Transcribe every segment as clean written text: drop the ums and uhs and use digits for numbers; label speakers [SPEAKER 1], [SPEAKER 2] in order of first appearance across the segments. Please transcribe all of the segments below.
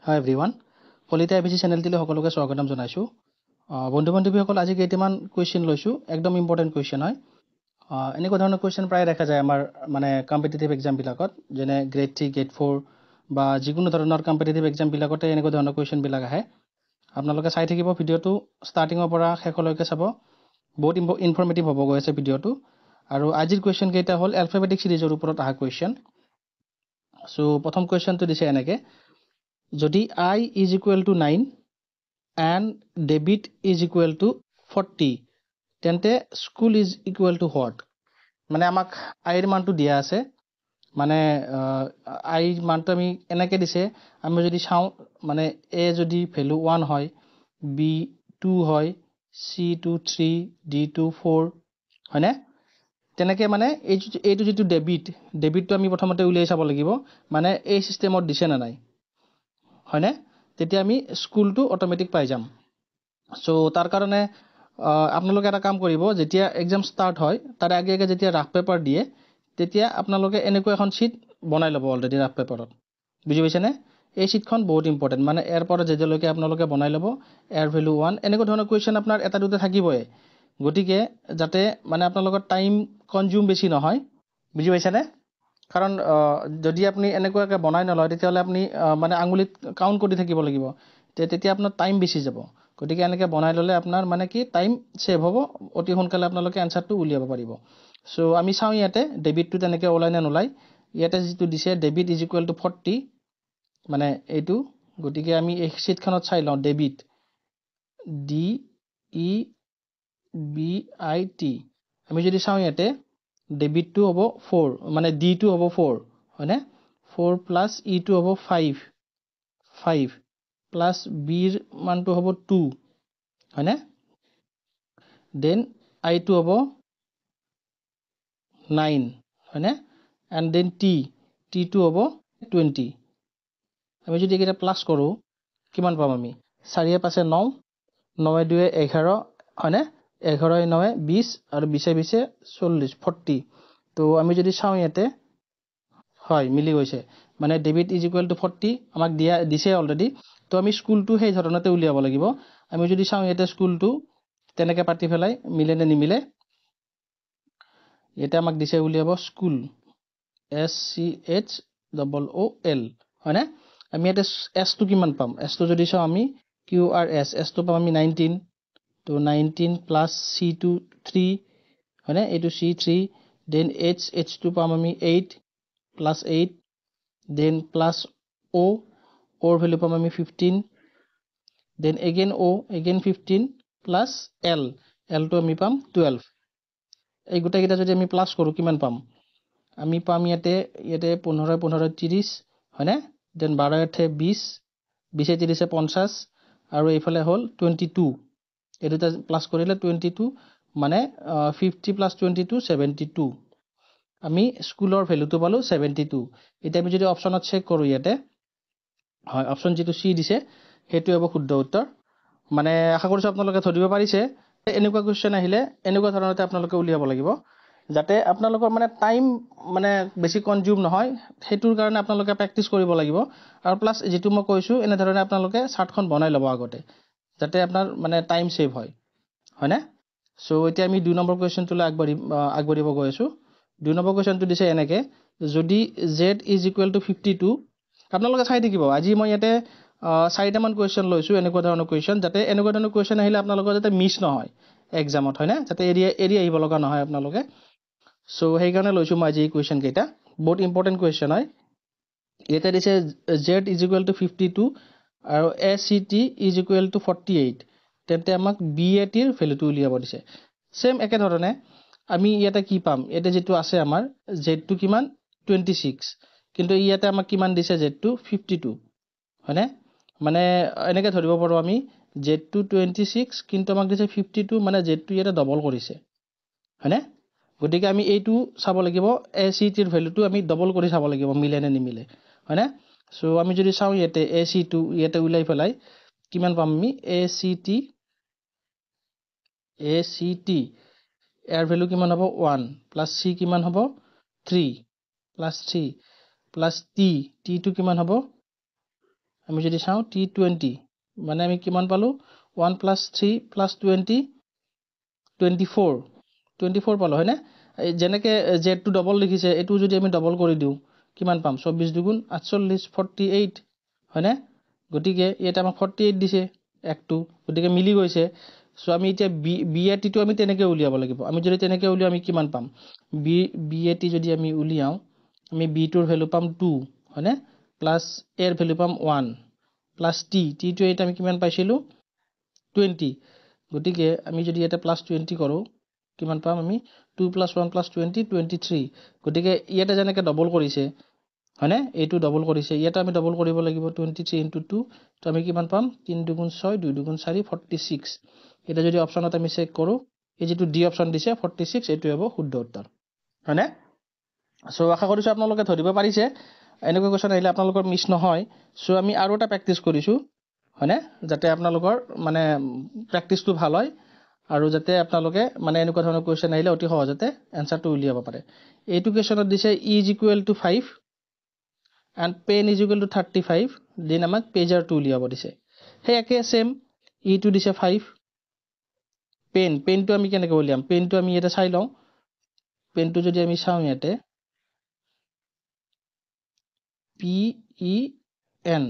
[SPEAKER 1] High everyone, Kalita A B C চেনেলটিলৈ সকলোকে স্বাগতম জনাইছোঁ। বন্ধু বান্ধৱীসকল, আজি কেইটামান কুৱেশ্যন লৈছোঁ, একদম ইম্পৰ্টেণ্ট কুৱেশ্যন হয়। এনেকুৱা ধৰণৰ কুৱেশ্যন প্ৰায় দেখা যায় আমাৰ মানে কম্পিটিটিভ এক্সামবিলাকত, যেনে গ্ৰেড 3, গ্ৰেড 4 বা যিকোনো ধৰণৰ কম্পিটিটিভ এক্সামবিলাকতে এনেকুৱা ধৰণৰ কুৱেশ্যনবিলাক আহে। আপোনালোকে চাই থাকিব ভিডিঅ'টো, ষ্টাৰ্টিঙৰ পৰা শেষলৈকে চাব, বহুত ইনফৰ্মেটিভ হ'ব গৈ আছে ভিডিঅ'টো। আৰু আজিৰ কুৱেশ্যন কেইটা হ'ল এলফাবেটিক চিৰিজৰ ওপৰত অহা কুৱেশ্যন। চ' প্ৰথম কুৱেশ্যনটো দিছে এনেকৈ, যদি I is equal to 9 and David is equal to 40, তেন্তে school is equal to what? মানে আমাক আইৰ মানটো দিয়া আছে, মানে আইৰ মানটো আমি এনেকৈ দিছে, আমি যদি চাওঁ মানে এ যদি ভেলু 1 হয়, বি 2 হয়, চি 2 3, ডি 2 4, হয়নে? তেনেকৈ মানে এইটো যিটো ডেবিট, ডেবিটটো আমি প্ৰথমতে উলিয়াই চাব লাগিব, মানে এই চিষ্টেমত দিছে নে নাই, হয়নে? তেতিয়া আমি স্কুলটো অট'মেটিক পাই যাম। চ' তাৰ কাৰণে আপোনালোকে এটা কাম কৰিব, যেতিয়া এক্সাম ষ্টাৰ্ট হয় তাৰ আগে আগে যেতিয়া ৰাফ পেপাৰ দিয়ে, তেতিয়া আপোনালোকে এনেকুৱা এখন শ্বীট বনাই ল'ব অলৰেডি ৰাফ পেপাৰত, বুজি পাইছেনে? এই শ্বীটখন বহুত ইম্পৰ্টেণ্ট, মানে এৰ পৰা জেডলৈকে আপোনালোকে বনাই ল'ব, এৰ ভেলু 1, এনেকুৱা ধৰণৰ কুৱেশ্যন আপোনাৰ এটা দুটা থাকিবই। গতিকে যাতে মানে আপোনালোকৰ টাইম কনজিউম বেছি নহয়, বুজি পাইছেনে? কাৰণ যদি আপুনি এনেকুৱাকৈ বনাই নলয়, তেতিয়াহ'লে আপুনি মানে আঙুলিত কাউণ্ট কৰি থাকিব লাগিব, তেতিয়া আপোনাৰ টাইম বেছি যাব। গতিকে এনেকৈ বনাই ল'লে আপোনাৰ মানে কি টাইম ছেভ হ'ব, অতি সোনকালে আপোনালোকে এনচাৰটো উলিয়াব পাৰিব। চ' আমি চাওঁ ইয়াতে ডেবিটটো তেনেকৈ ওলায় নে নোলায়। ইয়াতে যিটো দিছে ডেবিট is equal to 40, মানে এইটো, গতিকে আমি এই শ্বীটখনত চাই লওঁ debit, D E B I T. আমি যদি চাওঁ ইয়াতে ডেবিটটো হ'ব 4, মানে ডিটো হ'ব 4, হয়নে? 4 প্লাছ ইটো হ'ব 5, 5 প্লাছ বিৰ মানটো হ'ব 2, হয়নে? Then আইটো হ'ব 9, হয়নে? এণ্ড then T, টিটো হ'ব 20। আমি যদি এইকেইটা প্লাছ কৰোঁ কিমান পাম আমি? চাৰিয়ে পাঁচে ন, নয়ে দুয়ে 11, হয়নে? এঘাৰই নয়ে বিছ আৰু বিছে বিছে চল্লিছ, 40। তো আমি যদি চাওঁ ইয়াতে, হয় মিলি গৈছে, মানে ডেবিট is equal to 40 আমাক দিছে অলৰেডি। তো আমি স্কুলটো সেই ধৰণতে উলিয়াব লাগিব। আমি যদি চাওঁ ইয়াতে স্কুলটো তেনেকৈ পাতি পেলাই মিলে নে নিমিলে, ইয়াতে আমাক দিছে উলিয়াব school, S C H double অ' এল, হয়নে? আমি ইয়াতে এছটো কিমান পাম? এছটো যদি চাওঁ আমি কিউ আৰ এছ, এছটো পাম আমি 19। তো 19 প্লাছ চি টু 3, হয়নে? এইটো চি 3, then H, এইচটো পাম আমি 8 প্লাছ 8, then plus অ', অ'ৰ ভেলু পাম আমি 15, then again অ', এগেইন 15 প্লাছ এল, এলটো আমি পাম 12। এই গোটেইকেইটা যদি আমি প্লাছ কৰোঁ কিমান পাম? আমি পাম ইয়াতে পোন্ধৰ পোন্ধৰ ত্ৰিছ, হয়নে? Then বাৰ আঠে বিছ, বিছে ত্ৰিছে পঞ্চাছ, আৰু এইফালে হ'ল 22। এই দুটা প্লাছ কৰিলে 22, মানে 50 প্লাছ 22 72। আমি স্কুলৰ ভেলুটো পালোঁ 72। এতিয়া আমি যদি অপশ্যনত চেক কৰোঁ ইয়াতে, হয় অপশ্যন যিটো চি দিছে সেইটোৱে হ'ব শুদ্ধ উত্তৰ। মানে আশা কৰিছোঁ আপোনালোকে ধৰিব পাৰিছে। এনেকুৱা কুৱেশ্যন আহিলে এনেকুৱা ধৰণতে আপোনালোকে উলিয়াব লাগিব, যাতে আপোনালোকৰ মানে টাইম মানে বেছি কনজিউম নহয়, সেইটোৰ কাৰণে আপোনালোকে প্ৰেক্টিচ কৰিব লাগিব। আৰু প্লাছ যিটো মই কৈছোঁ এনেধৰণে আপোনালোকে চাৰ্টখন বনাই ল'ব আগতে, যাতে আপোনাৰ মানে টাইম ছেভ হয়, হয়নে? চ' এতিয়া আমি 2 নম্বৰ কুৱেশ্যনটোলৈ আগবাঢ়িব গৈ আছোঁ। 2 নম্বৰ কুৱেশ্যনটো দিছে এনেকৈ, যদি জেড is equal to 52, আপোনালোকে চাই থাকিব। আজি মই ইয়াতে চাৰিটামান কুৱেশ্যন লৈছোঁ এনেকুৱা ধৰণৰ কুৱেশ্যন, যাতে এনেকুৱা ধৰণৰ কুৱেশ্যন আহিলে আপোনালোকৰ যাতে মিছ নহয় এক্সামত, হয়নে? যাতে এৰি আহিব লগা নহয় আপোনালোকে। চ' সেইকাৰণে লৈছোঁ মই আজি এই কুৱেশ্যন কেইটা, বহুত ইম্পৰ্টেণ্ট কুৱেশ্যন হয়। ইয়াতে দিছে জেড is equal to 52 আৰু A C T is equal to 48, তেন্তে আমাক বি এ টিৰ ভেলুটো উলিয়াব দিছে। ছেইম একেধৰণে আমি ইয়াতে কি পাম, ইয়াতে যিটো আছে আমাৰ জেডটো কিমান 26, কিন্তু ইয়াতে আমাক কিমান দিছে জেডটো 52, হয়নে? মানে এনেকৈ ধৰিব পাৰোঁ আমি জেডটো 26, কিন্তু আমাক দিছে 52, মানে জেডটো ইয়াতে ডবল কৰিছে, হয়নে? গতিকে আমি এইটো চাব লাগিব, এ চি টিৰ ভেলুটো আমি ডবল কৰি চাব লাগিব মিলে নে নিমিলে, হয়নে? চ' আমি যদি চাওঁ ইয়াতে এ চি টু ইয়াতে উলিয়াই পেলাই কিমান পাম আমি, এ চি টি, এ চি টি ইয়াৰ ভেলু কিমান হ'ব 1 প্লাছ চি কিমান হ'ব 3 প্লাছ 3 প্লাছ টি, টিটো কিমান হ'ব আমি যদি চাওঁ টি 20, মানে আমি কিমান পালোঁ, 1 প্লাছ 3 প্লাছ 20, 24, 24 পালোঁ, হয়নে? যেনেকৈ জেডটো ডবল লিখিছে, এইটো যদি আমি ডবল কৰি দিওঁ কিমান পাম, 24 দুগুণ 48, 48, হয়নে? গতিকে ইয়াতে আমাক 48 দিছে একটো, গতিকে মিলি গৈছে। চ' আমি এতিয়া বি এ টিটো আমি তেনেকৈ উলিয়াব লাগিব। আমি যদি তেনেকৈ উলিয়াওঁ আমি কিমান পাম, বি এ টি যদি আমি উলিয়াওঁ আমি বিটোৰ ভেলু পাম 2, হয়নে, প্লাছ এৰ ভেলু পাম 1, প্লাছ টি, টিটো এতিয়া আমি কিমান পাইছিলোঁ, 20। গতিকে আমি যদি ইয়াতে প্লাছ 20 কৰোঁ কিমান পাম আমি, 2 প্লাছ 1 প্লাছ 20, 23। গতিকে ইয়াতে যেনেকৈ ডবল কৰিছে, হয়নে, এইটো ডবল কৰিছে, ইয়াতে আমি ডবল কৰিব লাগিব, 23 ইণ্টু 2, তো আমি কিমান পাম, 3 দুগুণ 6, 2 দুগুণ 4, 46। এতিয়া যদি অপশ্যনত আমি চেক কৰোঁ, এই যিটো ডি অপশ্যন দিছে 46, এইটোৱে হ'ব শুদ্ধ উত্তৰ, হয়নে? চ' আশা কৰিছোঁ আপোনালোকে ধৰিব পাৰিছে। এনেকুৱা কুৱেশ্যন আহিলে আপোনালোকৰ মিছ নহয়। চ' আমি আৰু এটা প্ৰেক্টিচ কৰিছোঁ, হয়নে, যাতে আপোনালোকৰ মানে প্ৰেক্টিচটো ভাল হয় আৰু যাতে আপোনালোকে মানে এনেকুৱা ধৰণৰ কুৱেশ্যন আহিলে অতি সহজতে এনচাৰটো উলিয়াব পাৰে। এইটো কুৱেশ্যনত দিছে is equal to 5 and pen is equal to 35, then আমাক পেজাৰটো উলিয়াব দিছে। সেই একে ছেম ইটো দিছে 5, পেনটো আমি কেনেকৈ উলিয়াম, পেনটো আমি ইয়াতে চাই লওঁ। পেনটো যদি আমি চাওঁ ইয়াতে পি ই এন,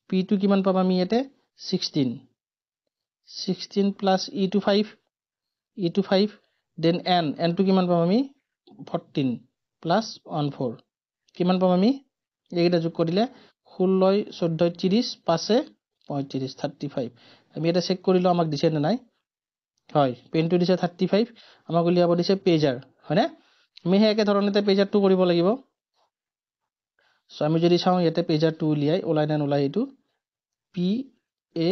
[SPEAKER 1] পিটো কিমান পাম আমি ইয়াতে, 16, 16 প্লাছ ইটো 5, ইটো 5, then N, এনটো কিমান পাম আমি, 14 প্লাছ 1 4, কিমান পাম আমি, এইকেইটা যোগ কৰিলে 16 14 30, 5 35, 35। আমি এটা চেক কৰি লওঁ আমাক দিছে নে নাই। হয়, পেনটো দিছে 35, আমাক উলিয়াব দিছে পেজাৰ, হয়নে? আমি সেই একেধৰণতে পেজাৰটো কৰিব লাগিব। চ' আমি যদি চাওঁ ইয়াতে পেজাৰটো উলিয়াই ওলাই নে নোলায়, এইটো P A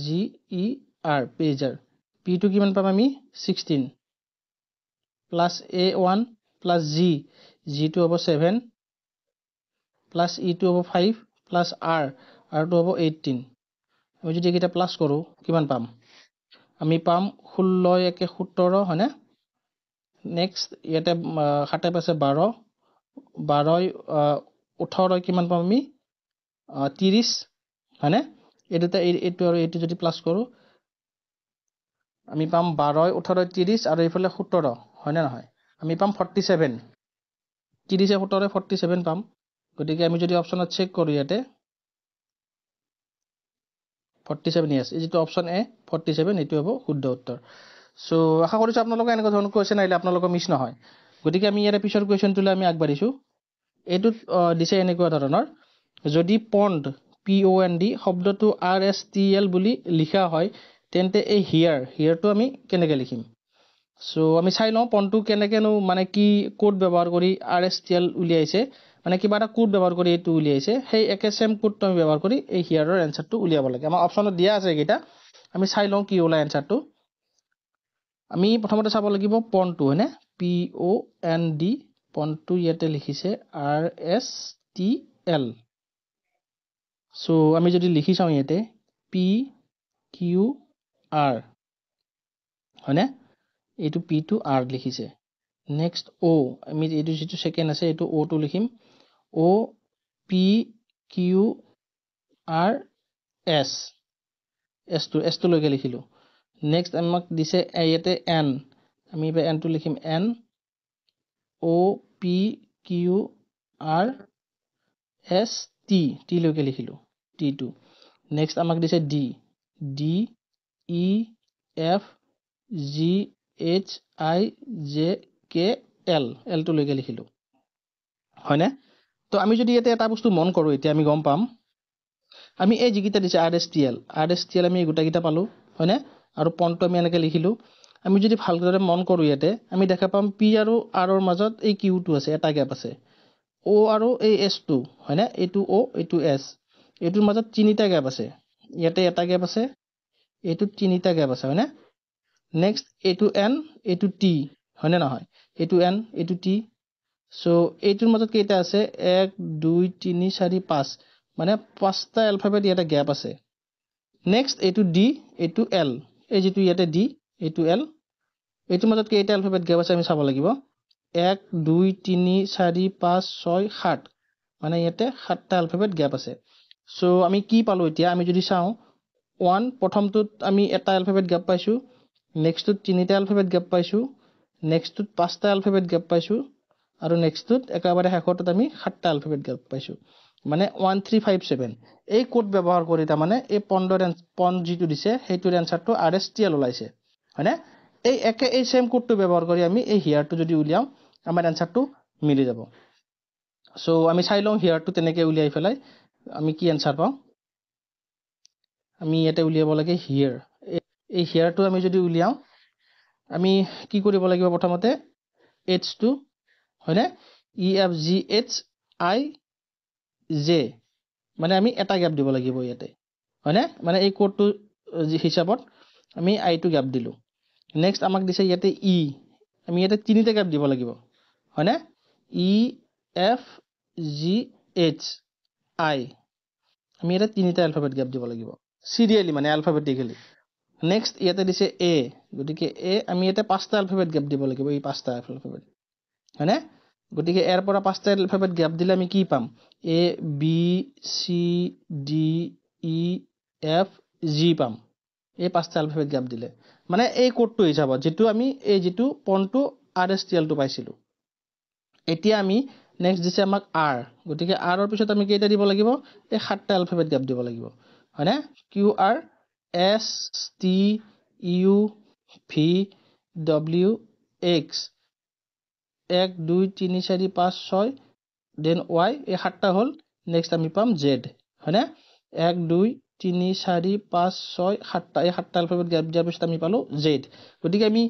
[SPEAKER 1] G E R, pager. পিটো কিমান পাম আমি, 16 প্লাছ এ 1 প্লাছ জি, জিটো হ'ব 7 প্লাছ ইটো হ'ব 5 প্লাছ আৰ, আৰটো হ'ব 18। আমি যদি এইকেইটা প্লাছ কৰোঁ কিমান পাম, আমি পাম 16 1 17, হয়নে? নেক্সট ইয়াতে 7 5 12, 12 18 কিমান পাম আমি, 30, হয়নে? এই দুটা, এইটো আৰু এইটো যদি প্লাছ কৰোঁ আমি পাম 12 18 30 আৰু এইফালে 17, হয়নে নহয়? আমি পাম 47, 30 17 47 পাম। গতিকে আমি যদি অপশ্যনত চেক কৰোঁ ইয়াতে 47, য়েছ, এই যিটো অপশ্যন এ 47, এইটো হ'ব শুদ্ধ উত্তৰ। চ' আশা কৰিছোঁ আপোনালোকে এনেকুৱা ধৰণৰ কুৱেশ্যন আহিলে আপোনালোকৰ মিছ নহয়। গতিকে আমি ইয়াৰে পিছৰ কুৱেশ্যনটোলৈ আমি আগবাঢ়িছোঁ। এইটোত দিছে এনেকুৱা ধৰণৰ, যদি পণ্ড পি অ' এন ডি শব্দটো আৰ এছ টি এল বুলি লিখা হয় তেন্তে এই হিয়াৰটো আমি কেনেকৈ লিখিম? চ' আমি চাই লওঁ পণ্ডটো কেনেকৈনো মানে কি কোড ব্যৱহাৰ কৰি আৰ এছ টি এল উলিয়াইছে, মানে কিবা এটা কোড ব্যৱহাৰ কৰি এইটো উলিয়াইছে। সেই একে ছেম কোডটো আমি ব্যৱহাৰ কৰি এই হিয়াৰৰ এনচাৰটো উলিয়াব লাগে। আমাৰ অপশ্যনত দিয়া আছে এইকেইটা, আমি চাই লওঁ কি ওলায় এনচাৰটো। আমি প্ৰথমতে চাব লাগিব পণ্ডটো, হয়নে? পি অ' এন ডি, পণ্ডটো ইয়াতে লিখিছে আৰ এছ টি এল। চ' আমি যদি লিখি চাওঁ ইয়াতে পি কিউ আৰ, হয়নে? এইটো পিটো আৰ লিখিছে। নেক্সট অ', আমি এইটো যিটো ছেকেণ্ড আছে এইটো অ'টো লিখিম, O' P Q R S, এছটোলৈকে লিখিলোঁ। নেক্সট আমাক দিছে ইয়াতে এন, আমি এইবাৰ এনটো লিখিম, N O' P Q R S T, টিলৈকে লিখিলোঁ, টিটো। নেক্সট আমাক দিছে D, D E F G H I J K L, এলটোলৈকে লিখিলোঁ, হয়নে? তো আমি যদি ইয়াতে এটা বস্তু মন কৰোঁ এতিয়া আমি গম পাম, আমি এই যিকেইটা দিছে R S T L, R S T L আমি গোটেইকেইটা পালোঁ, হয়নে? আৰু পণ্টটো আমি এনেকৈ লিখিলোঁ। আমি যদি ভালদৰে মন কৰোঁ ইয়াতে আমি দেখা পাম পি আৰু আৰৰ মাজত এই কিউটো আছে, এটা গেপ আছে। অ' আৰু এই এছটো, হয়নে? এইটো অ', এইটো এছ, এইটোৰ মাজত তিনিটা গেপ আছে। ইয়াতে এটা গেপ আছে, এইটোত তিনিটা গেপ আছে, হয়নে? নেক্সট এইটো এন, এইটো টি, হয়নে নহয়? এইটো এন, এইটো টি। চ' এইটোৰ মাজত কেইটা আছে, 1 2 3 4 5, মানে 5টা এলফাবেট ইয়াতে গেপ আছে। নেক্সট এইটো ডি, এইটো এল, এই যিটো ইয়াতে ডি, এইটো এল, এইটোৰ মাজত কেইটা এলফাবেট গেপ আছে আমি চাব লাগিব, 1 2 3 4 5 6 7, মানে ইয়াতে 7টা এলফাবেট গেপ আছে। চ' আমি কি পালোঁ এতিয়া আমি যদি চাওঁ ওৱান প্ৰথমটোত আমি এটা এলফাবেট গেপ পাইছোঁ, নেক্সটটোত তিনিটা এলফাবেট গেপ পাইছোঁ, নেক্সটটোত পাঁচটা এলফাবেট গেপ পাইছোঁ আৰু নেক্সটটোত একেবাৰে শেষৰটোত আমি সাতটা এলফাবেট গেপ পাইছোঁ, মানে 1 3 5 7। এই কোড ব্যৱহাৰ কৰি তাৰমানে এই পণ্ড যিটো দিছে সেইটোৰ এনচাৰটো আৰ এছ টি এল ওলাইছে, হয়নে? এই একে এই ছেম কোডটো ব্যৱহাৰ কৰি আমি এই হিয়াৰটো যদি উলিয়াওঁ আমাৰ এনচাৰটো মিলি যাব। চ' আমি চাই লওঁ হিয়াৰটো তেনেকৈ উলিয়াই পেলাই আমি কি এনচাৰ পাওঁ। আমি ইয়াতে উলিয়াব লাগে হিয়াৰ। এই হিয়াৰটো আমি যদি উলিয়াওঁ আমি কি কৰিব লাগিব, প্ৰথমতে এইচটো, হয়নে, E F G H I J, মানে আমি এটা গেপ দিব লাগিব ইয়াতে, হয়নে? মানে এই কোডটো হিচাপত আমি আইটো গেপ দিলোঁ। নেক্সট আমাক দিছে ইয়াতে ই, আমি ইয়াতে তিনিটা গেপ দিব লাগিব, হয়নে? E F G H I, আমি ইয়াতে তিনিটা এলফাবেট গেপ দিব লাগিব চিৰিয়েলি, মানে এলফাবেটিকেলি। নেক্সট ইয়াতে দিছে এ, গতিকে এ আমি ইয়াতে পাঁচটা এলফাবেট গেপ দিব লাগিব, এই পাঁচটা এলফাবেট, হয়নে? গতিকে ইয়াৰ পৰা পাঁচটা এলফাবেট গেপ দিলে আমি কি পাম, A B C D E F G পাম, এই পাঁচটা এলফাবেট গেপ দিলে। মানে এই কোডটো হিচাপত যিটো আমি এই যিটো পণ্টটো আৰ এছ টি এলটো পাইছিলোঁ। এতিয়া আমি নেক্সট দিছে আমাক আৰ, গতিকে আৰৰ পিছত আমি কেইটা দিব লাগিব, এই সাতটা এলফাবেট গেপ দিব লাগিব, হয়নে? Q R S T U V W X, 1 2 3 4 5 6, then Y, এই সাতটা হ'ল। নেক্সট আমি পাম জেড, হয়নে? 1 2 3 4 5 6 7টা, এই সাতটা এলফাবেট গেপ দিয়াৰ পিছত আমি পালোঁ জেড। গতিকে আমি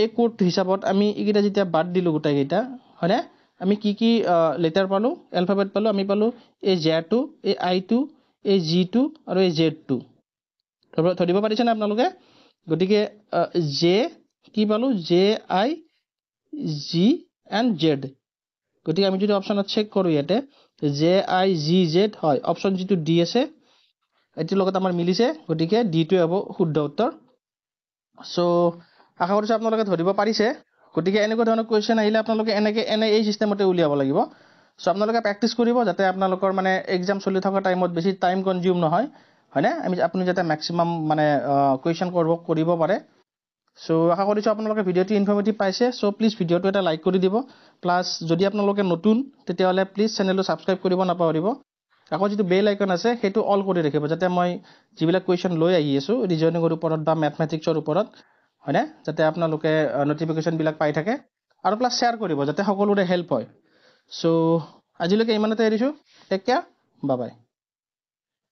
[SPEAKER 1] এই কোড হিচাপত আমি এইকেইটা যেতিয়া বাদ দিলোঁ গোটেইকেইটা, হয়নে, আমি কি কি লেটাৰ পালোঁ, এলফাবেট পালোঁ, আমি পালোঁ এই জেটো, এই আইটো, এই জিটো আৰু এই জেডটো। ধৰিব পাৰিছেনে আপোনালোকে? গতিকে জে কি পালোঁ, J I G and Z. গতিকে আমি যদি অপশ্যনত চেক কৰোঁ ইয়াতে জে I G Z হয়, অপশ্যন যিটো ডি আছে এইটোৰ লগত আমাৰ মিলিছে, গতিকে ডিটোৱে হ'ব শুদ্ধ উত্তৰ। চ' আশা কৰিছোঁ আপোনালোকে ধৰিব পাৰিছে। গতিকে এনেকুৱা ধৰণৰ কুৱেশ্যন আহিলে আপোনালোকে এনেকৈ এই চিষ্টেমতে উলিয়াব লাগিব। চ' আপোনালোকে প্ৰেক্টিছ কৰিব যাতে আপোনালোকৰ মানে এক্সাম চলি থকা টাইমত বেছি টাইম কনজিউম নহয়, হয়নে? আপুনি যাতে মেক্সিমাম মানে কুৱেশ্যন কৰিব পাৰে। চ' আশা কৰিছোঁ আপোনালোকে ভিডিঅ'টো ইনফৰ্মেটিভ পাইছে। চ' প্লিজ ভিডিঅ'টো এটা লাইক কৰি দিব, প্লাছ যদি আপোনালোকে নতুন তেতিয়াহ'লে প্লিজ চেনেলটো ছাবস্ক্ৰাইব কৰিব নাপাহৰিব। আকৌ যিটো বেল আইকন আছে সেইটো অল কৰি ৰাখিব, যাতে মই যিবিলাক কুৱেশ্যন লৈ আহি আছোঁ ৰিজনিঙৰ ওপৰত বা মেথমেটিক্সৰ ওপৰত, হয়নে, যাতে আপোনালোকে নটিফিকেশ্যনবিলাক পাই থাকে। আৰু প্লাছ শ্বেয়াৰ কৰিব যাতে সকলোৰে হেল্প হয়। চ' আজিলৈকে ইমানতে এৰিছোঁ। Tech care, bye bye.